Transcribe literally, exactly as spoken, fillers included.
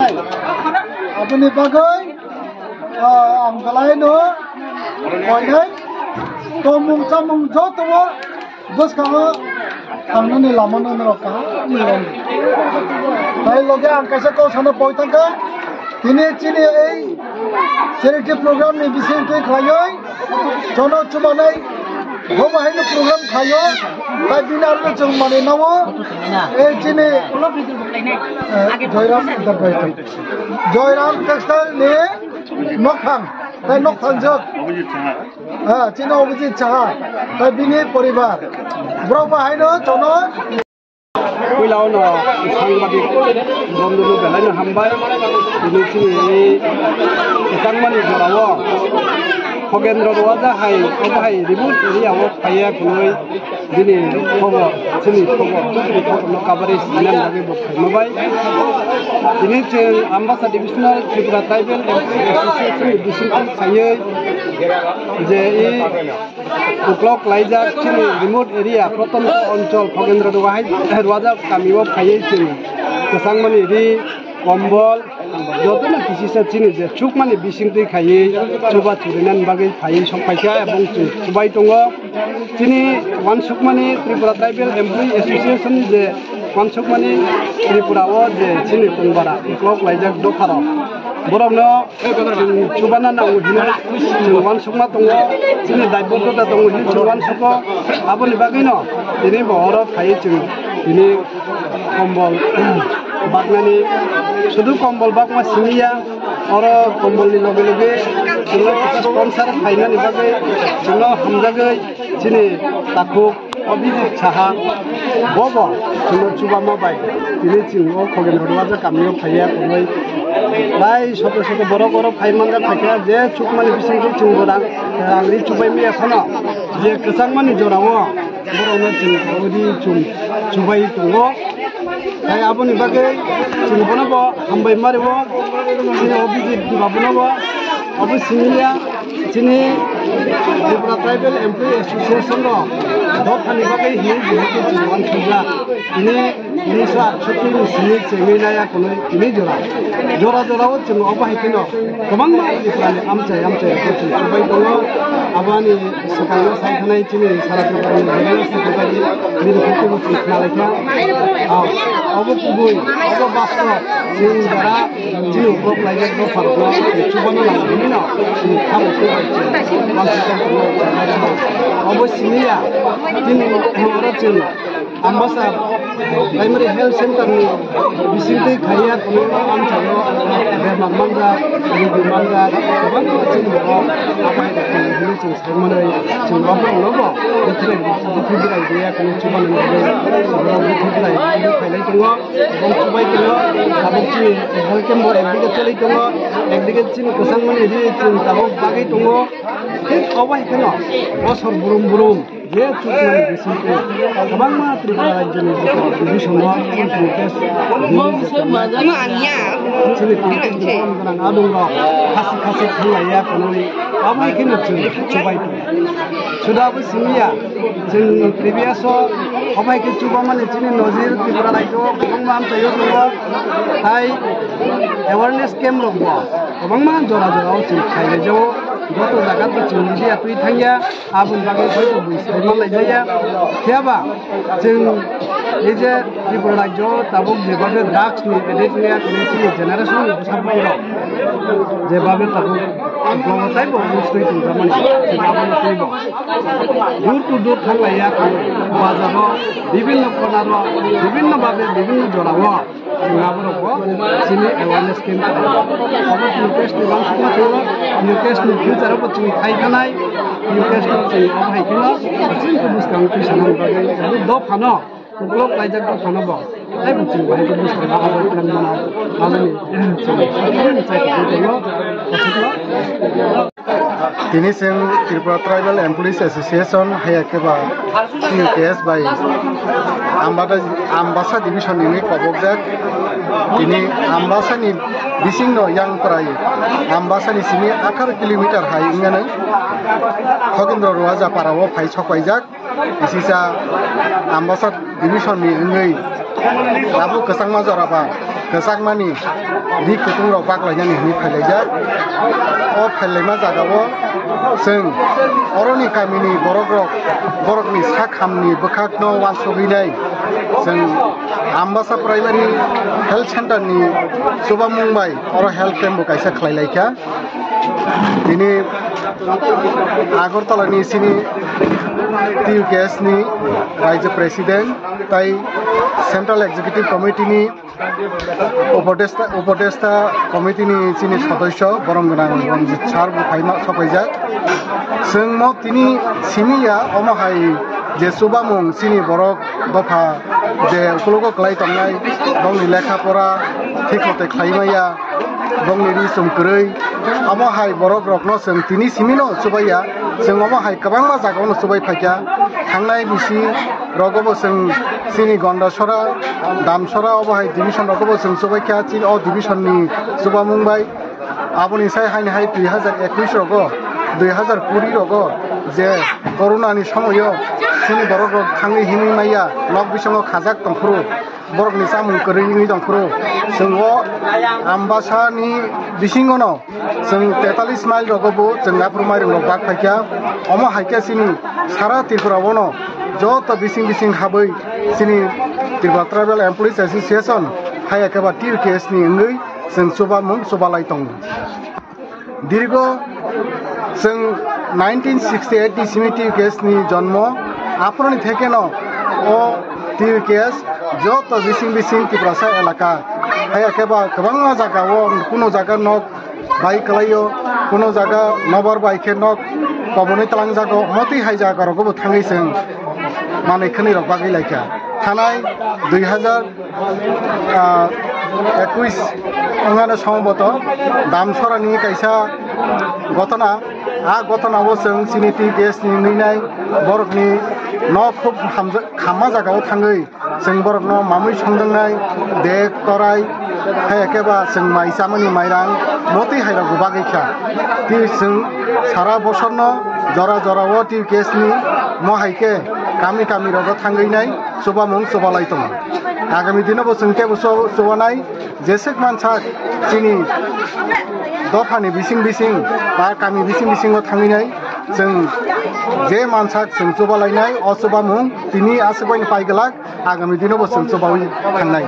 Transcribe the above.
Aboni bagwi, ah, ang belai no koinai tomung chamung joto o bwskango thangnani lama no norok kaham ni rong. Tai loge ang kaisa kok sana poi thangkha. Tini chini ei charity program ni bising twi khlaioi. Jono chubanai bo bahai no program khaio. Tai bini aro chwng manwi nawo. Ei chini, eh, Joyram Enterprise. Joyram Textile ni nokthang. Tai nokthang jok. Ah, chini Abhijit Saha. Tai bini poribar. Borok bahai no jono. Puila o no sangbadik bondhu no belai no hambai. Tini chini kwchangmani jora o Khogendro Roaja hai, obo hai remote area o phaiya khwnwi bini khobor, chini khobor, chini khobor no coverage sinani bagwi bo phaima bai. Tini chwng Ambasa Divisional Tripura Tribal Employee Association ni bisingtwi khaiwi je i Uklok laijak chini remote area, Proton Anchol, Khogendro Roaja hai, Roaja kami o phaiwi chini kwchangmani ri, kombol, jotono kisisa chini je chukmani bisingtwi khaiwi chuba churinani bagwi phaiwi sok phaikha, ebong chwng chubai tongo. Chini uansukmani Tripura Tribal Employee Association ni je uansukmani Tripura o je chini tongbara uklok laijak dopharok, borokno chwng chubana nango hino chwng uansukma tongo, chini daibotota tongo hino chwng uansuko. Aboni bagwino tini bo oro phaiwi chwng tini kombol baknani, sudu kombol bakma simiya, oro kombolni loge loge chwngno sponsor khainani bagwi chwngno hamjagwi chini takhuk Abhijit Saha, bobo chwngno chubama bai tini chwng o Khogendro Roaja kamio phaiya phunui. Prai soto soto borok oro phai manjak phaikha, je chukmani bisingtwi chwng bo rang, rang ri chubai maya phano, je kwchangmani jorao borokno chwng odi chwng chubai tongo. Tai aboni bagwi chwng bono bo hambai mari o, chini Abhijit babuno bo, abo simiya. Chini Tripura Tribal Employee Association rok dophani bagwi hinwi jehetu chini uansukjak. Tini unisho atshotti ni simi chengwi naiya kunui tini jora. Jora jora o chwng obo hai kheno kwbangma Tripura ni amchai amchai rok chwng chubai tongo. Aboni swkango sai thanai chini sara Tripura ni General Secretary Nirupa Kubu chwng khna laikha. Ah, obo kubui, obo bastob, chwng jora Chini uklok laijak dopharokno chubano nangmani no chini kha bo se bai chini uansukjak tongo. Obo simi ya, chini oro chini Ambasa Primary Health Center ni bisingtwi khaiya tongo, amchaio bemar manjak, rugi manjak, kwbangma chini borok apai rok tongo hwnwi chwng sai manwi, chwng rok no bo bwthwrai bwthwrai rwya kunu chubani bagwi borok bwthwrai rwya khailai tongo. Bong chubai tongo, tabuk chini health camp bo ekdike choli tongo, ekdike chini kwchangmani ri chini tabuk bagwi tongo. Thik obo hai kheno bosor burum burum je chukmani bisingtwi kwbangma Tripura rajyoni division o chini case chini tongthok gwnang adong rok khasi khasi thanglaiya khwnwi abo hai kheno chwng chubai tongo. Suda abo simi ya. Chwng previous o obo hai khe chubamani chini nojir Tripura rajyo o kwbangma amchaio tongo. Tai awareness camp rok bo kwbangma jora jora o chwng khailaijago. Joto jaga o chwng media twi thangya, aboni bagwi joto bui sai manlaijaya. Phiyaba chwng ei je Tripura rajyo o tabuk jebhabe drugs ni addict wngya, tini chini generation ni bwsa bwrwi rok jebhabe tabuk uklok o taibo use twi tongjakmani, chwng abono twibo. Door to door thanglaiya, bazaro, bibinno konaro, bibinno babe, bibinno jorao chwng aborokbo chini awareness camp khlai. Obo chini case ni uansukma thangwi, chini case ni future o bo chini khai thanai, chini case no chini obo hai kheno chini bwskang twi sanani bagwi dophano. Uklok laijak dophano bo tei bo chwng bahai khe bwskang abo plan mana manani chwng chai tongwi tongo. Tini chwng Tripura Tribal Employees Association haiya khe ba T U K S bai Ambata-, Ambasa division ni kobokjak. Tini Ambasa ni bising no yang prai Ambasa ni simi atharo kilometer hai wngmano Khogendro Roaja para o phai sok paijak. Kisisa Ambasa division ni wngwi tabuk kwchangma jora ba Kwchakmani ri kutung rok baklainani hwnwi phailaijak. O phailaima jagao chwng oroni kamini borok rok, borokni sak hamni bwkhakno uansugwi nai chwng Ambasa Primary Health Center ni chubamung bai oro health camp bo kaisa khlai laikha. Tini Agartala ni sini T U K S ni Raijyo President tai Central Executive Committee ni Upodesta, Upodesta Committee ni chini sodosyo borom gwnang Ranjit sir bo phaima sokhaijak. Chwng mo tini simi ya, omo hai je chubamung chini borok dopha je ukulogo kwlai tongnai, bongni lekha pora thik mote khlai maya, bongni ri chum kwrwi, omo hai borok rokno chwng tini simino chubaiya. Chwng omo hai kwbangma jagao no chubai phaikha. Thangnai bisi rogo bo chwng chini Gondasora, Damsora obo hai division rogo bo chwng chubaikha. Chini o division ni chubamung bai aboni sai haini hai dui hazar ekwis rogo, dui hazar kuri rogo je corona ni somoyo chini borok rok thangwi himwi maya, nok bisingo khajak tongphuru, borokni chamung kwrwi wngwi tongphuru. Chwng o Ambasa ni bisingono chwng tetalis mile rogo bo chwng aphuru mairung rok bak phaikha. Omo hai khe chini sara Tripura o no joto bising bising habwi chini Tripura Tribal Employees Association hai khe ba T U K S ni wngwi chwng chubamung chubalai tongo. Dirgo chwng nineteen sixty eight ni simi T U K S ni jonmo, aphuruni thekeno o T U K S joto bising bising Tiprasa elaka, hai khe ba kwbangma jagao kuno jaga nok bai kwlaio, kuno jaga nobar bai khe nok kobonwi twlangjago, motwi hai jaga rogo bo thangwi chwng manwi khwnwi rok bagwi laikha. Thanai dui hazar ah, ekwis wngano somboto Damsorani kaisa gotona. A gotona o chwng chini T U K S ni nwi nai borokni nok khub hamja-, khamma jagao thangwi chwng borokno mamwi songjaknai dek, torai, hai khe ba chwng mai chamani mairang motwi hai rok bo bagwi kha. Tei chwng sara bosorno jora jorao T U K S ni mo hai khe kami kami rogo thangwi nai chubamung chubalai tongo. Agami dino bo chwng teibo chu-, chubanai, jeswk mansak chini dophani bising bising ba kami bising bisingo thangwi nai chwng je mansak chwng chubalainai, o chubamung tini aswk bai paiglak, agami dino bo chwng chubawi thangnai.